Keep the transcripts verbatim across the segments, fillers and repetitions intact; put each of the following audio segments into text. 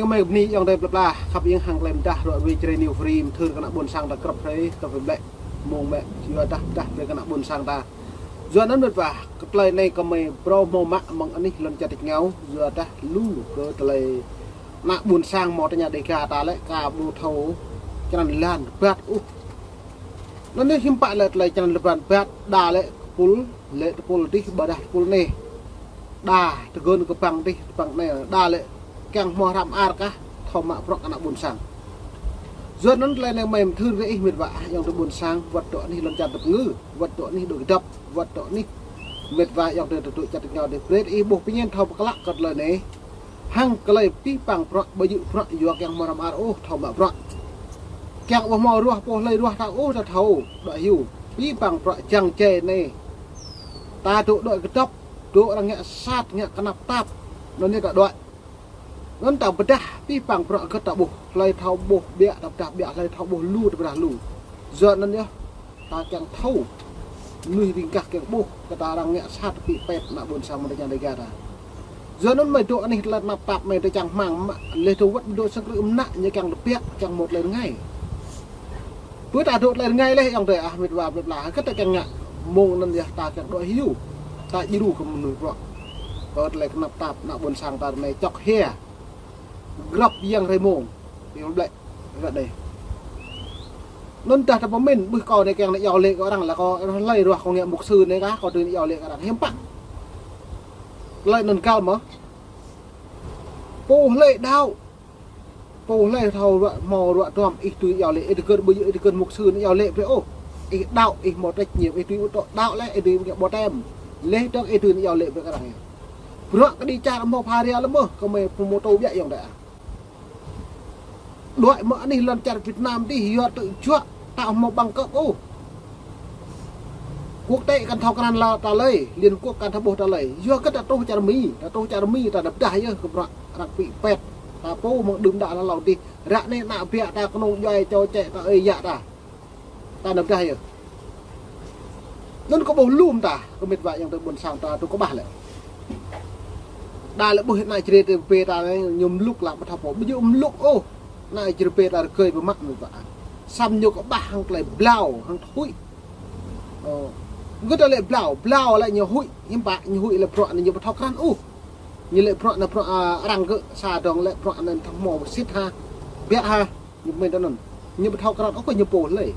Kơmơi bơni ayŏng adơi plơi pla khăp iêng hăng tơlơi mơdah ră ruai Jrai New Free mơthưr kơ ană ƀôn sang ta krăp hrơi, ta pơblĕ mông mĕ, yua dah, dah brơi kơ ană ƀôn sang ta. Yua anŭn mĕt wa, kơ tơlơi anai kơmơi phrâo hmâo mă mơ̆ng anih lŏn čar tač rơngiao, yua dah lu kơ tơlơi ană ƀôn sang hmâo tơña Dega ta lĕ ka ƀu thâo črăn lan rơbat ôh. Anŭn yơh hiư̆m pă lĕ tơlơi črăn lan rơbat, đa lĕ tơpul, lĕ tơpul dih, ƀôdah tơpul anai. Đa tơgơ̆n kơ păng dih, păng anai, đa lĕ kiăng hmâo hrăm ar kah, thâo mă bruă kơ ană ƀôn sang. Yua anŭn tơlơi anai kơmơi mơthưr kơ ih mĕt wa, ayŏng adơi ƀôn sang, wơ̆t dŏ anih lŏn čar ta pơngư, wơ̆t dŏ anih dŏ kơdŏp, wơ̆t dŏ anih mĕt wa ayŏng adơi tơdŏ čar tač rơngiao dih, brơi ih ƀuh pơñen thâo pơklă kơ tơlơi anai. Hăng tơlơi pih păng bruă, ƀu djơ̆ bruă, yua kiăng hmâo hrăm ar ôh, thâo mă bruă. Kiăng ƀu hmâo ruah, pô hlơi ruah ta ôh, ta thâo, dŏ hyu. Pih păng bruă jăng jai anai. Ta dŏ dŏ kơdŏp, dŏ arăng ngă sat, ngă kơnăp tap. Anŭn anai ta dŏ. Anŭn ta pơdah pih păng bruă hơget ta ƀuh, hlơi thâo ƀuh ƀiă ta pơdah ƀiă, hlơi thâo ƀuh lu ta pơdah lu. Yua anŭn yơh, ta kiăng thâo. Mơnuih ring gah kiăng ƀuh, kơ ta arăng ngă sat pĭ pĕt ană ƀôn sang mơ̆ng tơña Dega ta. Yua anŭn mơi dŏ anih tơlơi tơnap tap mơi tơ čang hmang mă, leh dŏ wơ̆t dŏ sang krư̆ mơnă ñu kiăng tơbiă, kiăng hmâo tơlơi rơngai. Bơ ta dŏ tơlơi rơngai leh ayŏng adơi ah mĕt wa plơi pla, hơget ta kiăng ngă, mông anŭn yơh ta kiăng dŏ hyu. Ta djru kơ mơnuih bruă. Kơ tơlơi tơnap tap ană ƀôn sang ta ră anai čŏk hia. Grăp yang rai mông. Yang blek. Ră anai. Anŭn dah ta pơmĭn, ƀuh kâo anai kiăng nao iâu laĭ kơ arăng lĕ kâo hlơi ruah kâo ngă mục sư anai kah, kâo tui nao iâu laĭ kơ arăng. Hiư̆m pă. Tơlơi anŭn găl mơ̆. Pô hlơi đaŏ. Pô hlơi thâo ruă, hmâo ruă duăm, ih tui iâu laĭ, ih tơgơ̆n ƀu djơ̆, ih tơgơ̆n mục sư nao iâu laĭ brơi ôh. Ih đaŏ, ih hmâo trách nhiệm, ih tui ƀu tŏ đaŏ lĕ, ih tui ngă ƀu tem. Leh dơ̆ng ih tui nao iâu laĭ brơi kơ arăng. Bruă kơđi čar hmâo pha ria lơmơh, kơmơi pơmô tô biă ayŏng adơi ah. Đuaĭ mơ̆ anih lŏn čar Việt Nam dih yua tơjuă ta hmâo bằng cấp ôh. Quốc tế kăn thâo krăn lă ta lơi, Liên Quốc kăn thâo ƀuh ta lơi. Yua kơ ta truh čar Mi, ta truh čar Mi ta nao pơdah yơh kơ bruă arăng pĭ pĕt. Ta pô mơ̆ng đưm đă hlâo hlâo dih. Ră anai ană biă ta kơnung djuai čô čĕ ta ơi yă ta. Ta nao pơdah yơh. Anŭn kơ ƀuh lŏm ta, kơ mĕt wa ayŏng adơi ƀôn sang ta tŭ kơƀah lĕ. Đa lĕ ƀuh ană Jrai tơ pê ta anai, ñu mlŭk lă ƀu thâo pô, ƀu djơ̆ mlŭk ôh. Ană Jrai pê ta rơgơi pơmă mĕt wa. Samơ̆ ñu kơƀah hăng tơlơi blao, hăng tơhuĭ. Ơ. Gơ̆t ta lĕ blao, blao lĕ ñu huĭ, hiư̆m pă, ñu huĭ lĕ bruă anai ñu ƀu thâo krăn ôh. Ñu lĕ bruă anai bruă, a, arăng gơ̆ sa dong lĕ bruă anai thâo hmâo sĭt ha. Biă ha. Ñu pơmĭn tui anŭn. Ñu ƀu thâo krăn ôh kơ ñu pô hlơi.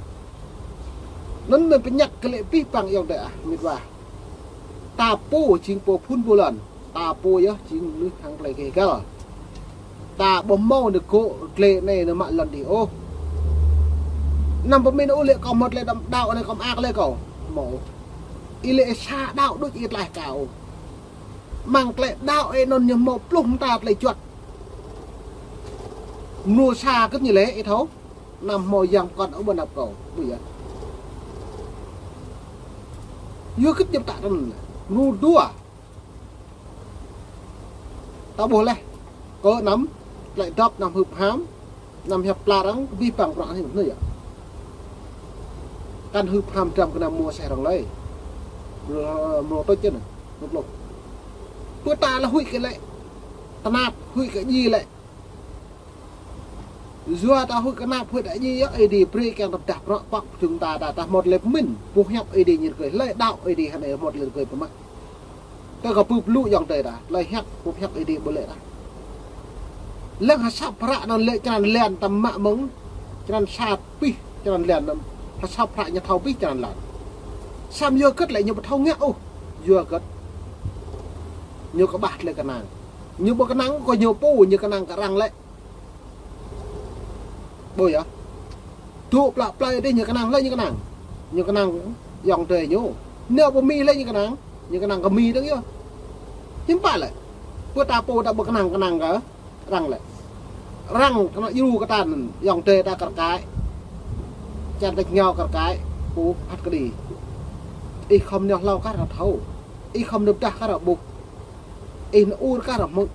Anŭn mơi pơñăt kơ lĕ pih păng ayŏng adơi ah, mĕt wa. Ta pô jing pô phun pô lŏn. Ta pô yơh jing mơnuih hăng tơlơi gêh găl. Ta ƀu hmâo nao gŏ glai anai nao mă lŏn dih ôh. Anăm pơmĭn ôh lĕ kâo hmâo tơlơi đăm đaŏ anai kâo mơak lĕ kâo. Hmâo. Ih lĕ sa đaŏ đôč ih tlaih kâo. Mơ̆ng tơlơi đaŏ ih anŭn ñu hmâo pluh mơta tơlơi juăt. Mrô sa gơ̆t ñu lĕ ih thâo. Anăm hmâo yang pơkŏn ôh ƀơi anăp kâo. Ƀu yơh. Yua gơ̆t ñu pơtă tơm. Mrô dua. Ta ƀuh leh. Kơ anăm. Tơlơi dŏp anăm hưp ham. Anăm hiăp pla arăng, kơ pih păng bruă anai, anai yơh. Kăn hưp ham dram kơ anăm mơ̆ seh arăng lơi. Mrô, mrô tuč čơ anai, mrô pluh. Pơ ta lĕ huĭ kơ lĕ. Tơnap, huĭ kơ djai lĕ. Yua ta huĭ kơ tơnap, huĭ kơ djai yơh, Ơi Adai brơi kiăng ta pơdah bruă pŏk pơjing ta, ta, ta hmâo tơlơi pơmĭn, ƀuh hiăp Ơi Adai ñu rơgơi, hlơi đaŏ Ơi Adai hơnai hmâo tơlơi rơgơi pơmă. Tơ kơ pơplư ayŏng adơi ta, tơlơi hiăp, ƀuh hiăp Ơi Adai ƀu lĕ ta. Lăng ha sap hră anŭn lĕ črăn lan ta mă mơ̆ng, črăn sat pĭ, črăn lan anŭn. Ha sap hră ñu thâo pĭ črăn lan. Samơ̆ yua gơ̆t lĕ ñu ƀu thâo ngă ôh. Yua gơ̆t. Ñu kơƀah tơlơi kơnang. Ñu ƀu kơnang kơ ñu pô, ñu kơnang kơ arăng lĕ. Ƀu yơh. Dŏ plă plơi dih ñu kơnang, hlơi ñu kơnang. Ñu kơnang ayŏng adơi ñu. Nao pơ Mi hlơi ñu kơnang. Ñu kơnang kơ Mi dơ̆ng yơh. Hiư̆m pă lĕ. Pơ ta pô ta ƀu kơnang, kơnang kơ arăng lĕ. Arăng kơnang djru kơ ta anŭn, ayŏng adơi ta kar kaĭ. Čan tač rơngiao kar kaĭ. Pô phat kơđi. Ih khŏm nao hlâo kar thâo. Ih khŏm nao pơdah kar ƀuh. Ih nao ur kar hmư̆.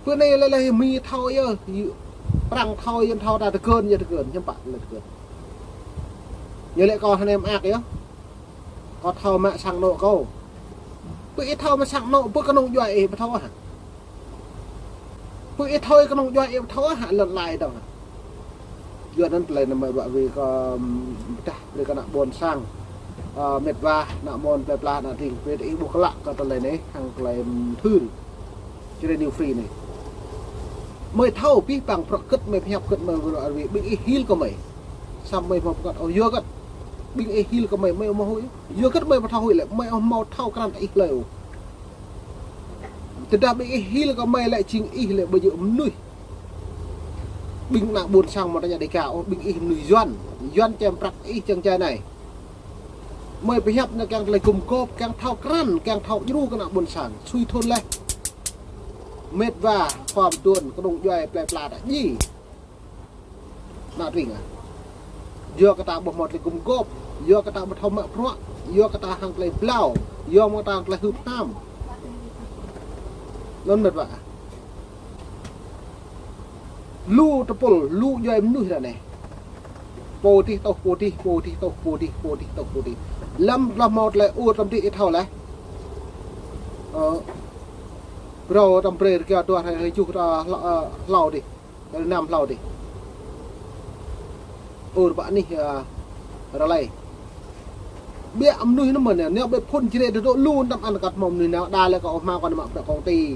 Bơ anai lĕ lĕ Mi thâo yơh, Prăng thâo yơh, thâo ta tơgơ̆n yơh tơgơ̆n, hiư̆m pă lĕ tơgơ̆n. Ñu lĕ kâo hơnai mơak yơh. Kâo thâo mă sang anŏ kâo. Bơ ih thâo mă sang anŏ, bơ kơnung djuai ih ƀu thâo hă. Pơ ih thâo ih kơnơ̆ng djuai ih thâo hă lŏn lai dơ̆ng. Yua anŭn tơlơi anŭn mơi ruă ruê kơ, ưm, pơdah brơi kơ ană ƀôn sang. Ơ, mĕt wa, ană mơ̆n plơi pla, ană tring, brơi ih ƀuh klă kơ tơlơi anai, hăng tơlơi, ưm, thưr. Čơrê New Free anai. Mơi thâo pih pang prăk kơ̆t mơi pơhiăp kơ̆t mơi ruă ruê, ƀing ih hil kơ mơi. Samơ̆ mơi hmâo pơkăt, ơ, yua kơ̆t. Ƀing ih hil kơ mơi, mơi hmâo huĭ. Yua kơ̆t mơi ƀu thâo huĭ lĕ, mơi hmâo thâo krăn ih hlơi ôh. Tơdah ƀing ih hil kơ mơi lĕ jing ih lĕ ƀu djơ̆ mơnuih. Ƀing ană ƀôn sang mơ̆n tơña đĭ kâo, ƀing ih mơnuih Yuan. Yuan čem prăk ih čang čai anai. Mơi pơhiăp anai kiăng tơlơi gum gôp, kiăng thâo krăn, kiăng thâo djru kơ ană ƀôn sang. Sui thun laih. Mĕt wa, khua mơtuan, kơnơ̆ng djuai plơi pla ta ji. Ană tring ah. Yua kơ ta ƀu hmâo tơlơi gum gôp, yua kơ ta ƀu thâo mă bruă, yua kơ ta hăng tơlơi blao, yua mơ̆ ta hăng tơlơi hưp ham. Anŭn mĕt wa. Lu tơpul, lu djuai mơnuih ră anai. Pô tih tŏh, pô tih, pô tih tŏh, pô tih, pô tih tŏh, pô tih. Lăm tơlơi hmâo tơlơi ur tơm tih ih thâo laih. Ơ, brâo tơm brơi rơkia dua hrơi, hrơi tơjuh ta hlâo, ơ, hlâo tih. Tơlơi năm hlâo tih. Ur ƀă anih, ơ, rơlai. Biă mơnuih anŭn mơ̆n, nao ƀơi phŭn Jrai tơdŏ lu anăm ăn kăt hmâo mơnuih nao, đa lĕ kơ ôh hmâo kơ anăm mă bruă kông ti.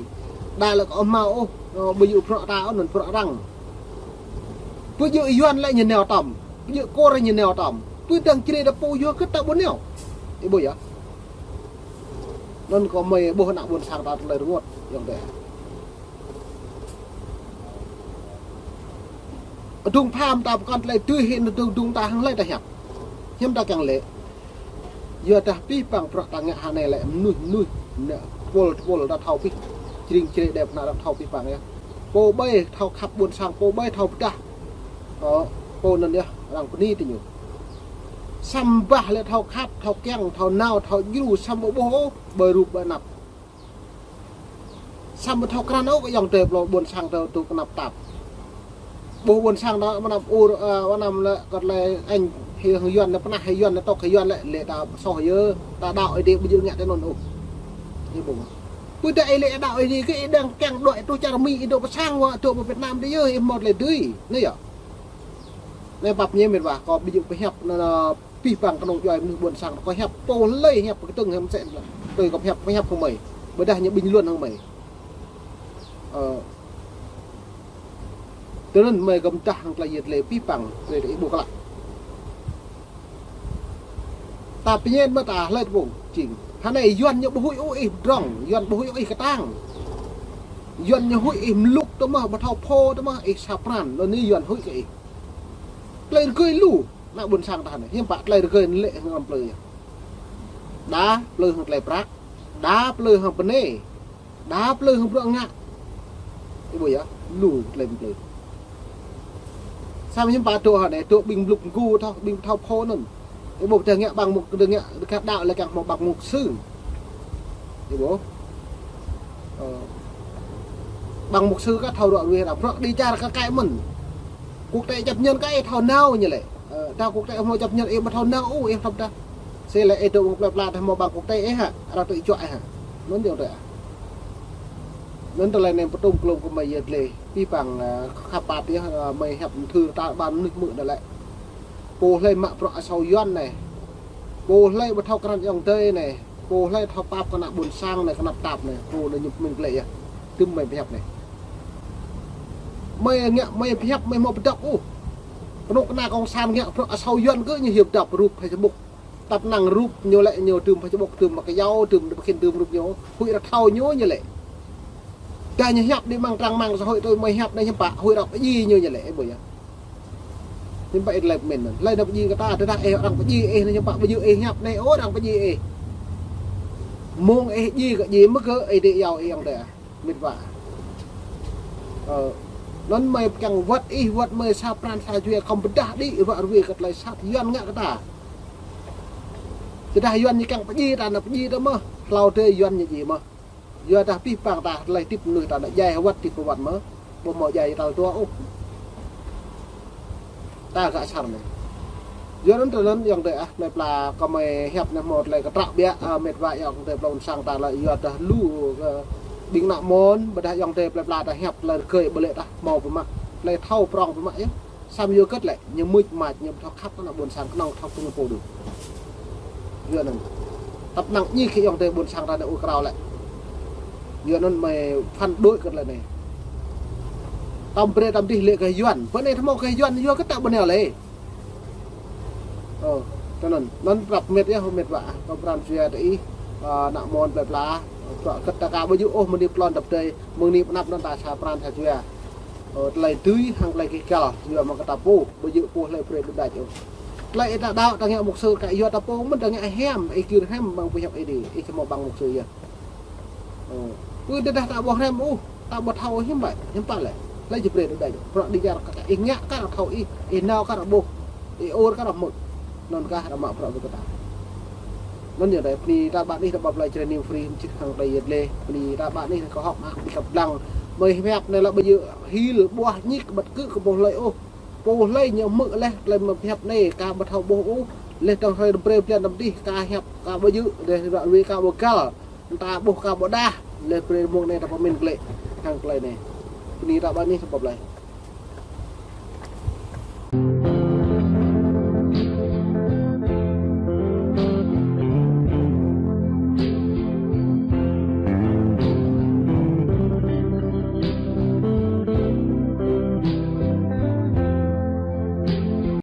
Đa lĕ kơ ôh hmâo ôh, ơ, ƀu djơ̆ bruă ta ôh, anŭn bruă arăng. Ƀu djơ̆ Yuan lĕ ñu nao tơm, ƀu djơ̆ Kôr ñu nao tơm. Ƀu dăng Jrai ta pô yua kơ ta ƀu nao. Ih ƀuh yơh. Anŭn kơ mơi ƀuh ană ƀôn sang ta tơlơi rơngot, yơh dêh. Adung pham ta pơkŏn tơlơi tui hĭ anŭn adung, adung ta hăng hlơi ta hiăp. Hiư̆m ta kiăng lĕ. Yua dah pih pang bruă ta ngă hơnai lĕ mơnuih, mơnuih, ană tơpul, tơpul ta thâo pih. Jring Jrai đe pơnă ta thâo pih pang yơh. Pô ƀai thâo khăp ƀôn sang, pô ƀai thâo pơdah. Ơ, pô anŭn yơh, arăng bơni tơ ñu. Samơ̆ bah lĕ thâo khăp, thâo kiăng, thâo nao, thâo djru, samơ̆ ƀu ƀuh ôh, ƀơi rup ƀơi anăp. Samơ̆ ƀu thâo krăn ôh kơ ayŏng adơi plơi ƀôn sang ta tŭ kơnăp tap. Ƀuh ƀôn sang ta mơnam ur, ơ, mơnam lĕ kơ tơlơi anh hăng Yuan lĕ pơnah hăng Yuan lĕ tŏk hăng Yuan lĕ, lĕ ta soh yơh, ta đaŏ Ơi Adai ƀu djơ̆ ngă tơ anŭn ôh. Ih ƀuh. Ƀu djơ̆ ih lĕ đaŏ Ơi Adai kơ ih đang kiăng đuaĭ truh čar Mi ih dŏ pơ sang wa dŏ pơ Việt Nam tơ yơh ih hmâo tơlơi dưi. Anai yơh. Anai pap ñe mĕt wa, kâo ƀu djơ̆ pơhiăp anŭn, anŭn pih pang kơnơ̆ng djuai mơnuih ƀôn sang, kâo hiăp pô hlơi hiăp pơkơtơ̆ng hiam sĕ lă. Tui kâo hiăp, kâo hiăp hăng mơi. Ƀôdah ñu bình luận hăng mơi. Ơ. Tui anŭn mơi kơ mơdah hăng tơlơi yơh tơlơi pih pang, tơlơi ih ƀuh klă. Ta pơñen mơ̆ ta hlơi tơpŭng, jing. Hơnai Yuan ñu ƀu huĭ ôh ih pơdrŏng, Yuan ƀu huĭ ôh ih kơtang. Yuan ñu huĭ ih mlŭk tơ mơ̆, ƀu thâo phô tơ mơ̆, ih sa pran, anŭn anai Yuan huĭ kơ ih. Tơlơi rơgơi lu. Ană ƀôn sang ta anai, hiư̆m pă tơlơi rơgơi anŭn lĕ hăng plơi yơh. Đa plơi hăng tơlơi prăk, đa plơi hăng bơnai, đa plơi hăng bruă ngă. Ih ƀuh yơh, lu tơlơi plơi. Samơ̆ hiư̆m pă dŏ hơnai, dŏ ƀing mlŭk mgu thâo, ƀing thâo phô anŭn. Ih ƀuh ƀôdah ngă ƀăng mục, ƀôdah ngă, ƀôdah đaŏ lĕ kiăng hmâo ƀăng mục sư. Ih ƀuh. Ơ. Ƀăng mục sư kơ thâo ruă ruê arăng, bruă đĭ čar kơ kaĭ mơ̆n. Quốc tế chấp nhận kơ ih thâo nao ñu lĕ. Ơ, dah quốc tế hmâo chấp nhận ih ƀu thâo nao ôh ih thâo dah. Sĭ lĕ ih dŏ ƀơi plơi pla dah hmâo ƀăng quốc tế ih hă, arăng tŭ čuă ih hă. Anŭn yơh tơlơi. Anŭn tơlơi anai pơtŭm klôm kơ mơi yơh tơlơi. Pih pang, ơ, khăp pap yơh, ơ, mơi hiăp mơthưr ta ƀan mơnuih mơ̆ anŭn lĕ. Pô hlơi mă bruă asâo Yuan anai. Pô hlơi ƀu thâo krăn ayŏng adơi anai. Pô hlơi thâo pap kơ ană ƀôn sang anai, kơnăp tap anai. Pô anai ñu pơmĭn glaĭ yơh. Tơm mơi pơhiăp anai. Mơi ngă, mơi pơhiăp, mơi hmâo pơdŏp ôh. Kơnuk kơna kông san ngă bruă asâo Yuan kơ ñu hiăp dŏp rup Facebook. Tăp năng rup ñu lĕ ñu tơm Facebook, tơm mă kơyâo, tơm pơkhin tơm rup ñu. Huĭ arăng thâo ñu ñu lĕ. Dah ñu hiăp đĭ amăng trang mạng xã hội tui mơi hiăp anai hiư̆m pă, huĭ arăng pơdjai ñu ñu lĕ, ih ƀuh yơh. Hiư̆m pă ih tơlơi pơmĭn anŭn. Hlơi nao pơdjai kơ ta, tơdah ih arăng pơdjai ih anai hiư̆m pă ƀu djơ̆ ih hiăp anai, ơ arăng pơdjai ih. Mơ̆ng ih djai kơ djai mơ̆ kơ ih đĭ yâo ih ayŏng adơi ah. Mĕt wa. Ơ, anŭn mơi kiăng wơ̆t ih, wơ̆t mơi sa pran sa jua khŏm pơdah đĭ ruă ruê kơ tơlơi sat Yuan ngă kơ ta. Tơdah Yuan ñu kiăng pơdjai ta, anŭn pơdjai ta mơ̆n. Hlâo tơ Yuan ñu djai mơ̆n. Yua dah pih pang ta, tơlơi hơdip mơnuih ta anŭn djai hơwơ̆t hơdip hơwơ̆t mơ̆n. Ƀu hmâo djai tal dua ôh. Ta gah asar anai. Yua anŭn tơlơi anŭn ayŏng adơi ah, anai pla kơ mơi hiăp anai hmâo tơlơi kơtraŏ biă, ơ, mĕt wa ayŏng adơi plơi ƀôn sang ta lĕ yua dah lu kơ Ƀing ană mơ̆n, ƀôdah ayŏng adơi plơi pla ta hiăp tơlơi rơgơi ƀơi lĕ ta hmâo pơmă. Tơlơi thâo prong pơmă yơh. Samơ̆ yua kơ tơlơi, ñu mưč mač, ñu ƀu thâo khăp ană ƀôn sang kơnơ̆ng thâo kơnơ̆ng pô đôč. Yua anŭn. Tăp năng ñu kơ ayŏng adơi ƀôn sang ta anai ur krao lĕ. Yua anŭn mơi phản đối kơ tơlơi anai. Tơm brơi tơm dih lĕ kơ Yuan. Pơ anai ta hmâo kơ Yuan, yua kơ ta ƀu nao lĕ. Ơ, tui anŭn, anŭn prăp mĕt yơh, mĕt wa, kơ pran jua tơ ih, ơ, ană mơ̆n plơi pla, ơ, kơ ta ka ƀu djơ̆ ôh mơ̆ng anai pơlon tăp tơi, mơ̆ng anai pơanăp anŭn ta sa pran sa jua. Ơ, tơlơi tui, hăng tơlơi kih kăl, yua mơ̆ng kơ ta pô, ƀu djơ̆ pô hlơi brơi đôč đač ôh. Tơlơi ih ta đaŏ, ta ngă mục sư, kơ yua ta pô, mơ̆n ta ngă hiam, ih kir hiam, ƀăng pơhiăp ih đi, ih hmâo ƀăng mục sư yơh. Ơ, pơ tơdah ta ƀu hrăm ôh, ta ƀu thâo hiư̆m pă, hiư̆m pă lĕ. Hlơi či brơi đôč đač. Bruă djă̱ kơ ih ngă kar thâo ih, ih nao kar ƀuh, ih ur kar hmư̆. Anŭn kah ră mă bruă kơ ta. Anŭn yơh đơi, bơni ta ƀă anih ta ƀuh tơlơi Jrai News Free, čih hăng tơlơi yet lĕ. Bơni ta ƀă anih kơ hŏk mă ƀĭ kăp lăng. Mơi hiăp anai lĕ ƀu djơ̆ hil ƀuah ñik ƀăt kơ kơ pô hlơi ôh. Pô hlơi ñu hmư̆ leh tơlơi mơi hiăp anai, ka ƀu thâo ƀuh ôh. Leh tơdang hrơi brơi blan tơm dih, ka hiăp, ka ƀu djơ̆, leh ră ruai ka ƀu găl. Ta ƀuh ka ƀu đah, leh brơi mông anai ta pơmĭn glaĭ hăng tơlơi anai. Bơni ta ƀă anih ta ƀuh tơlơi.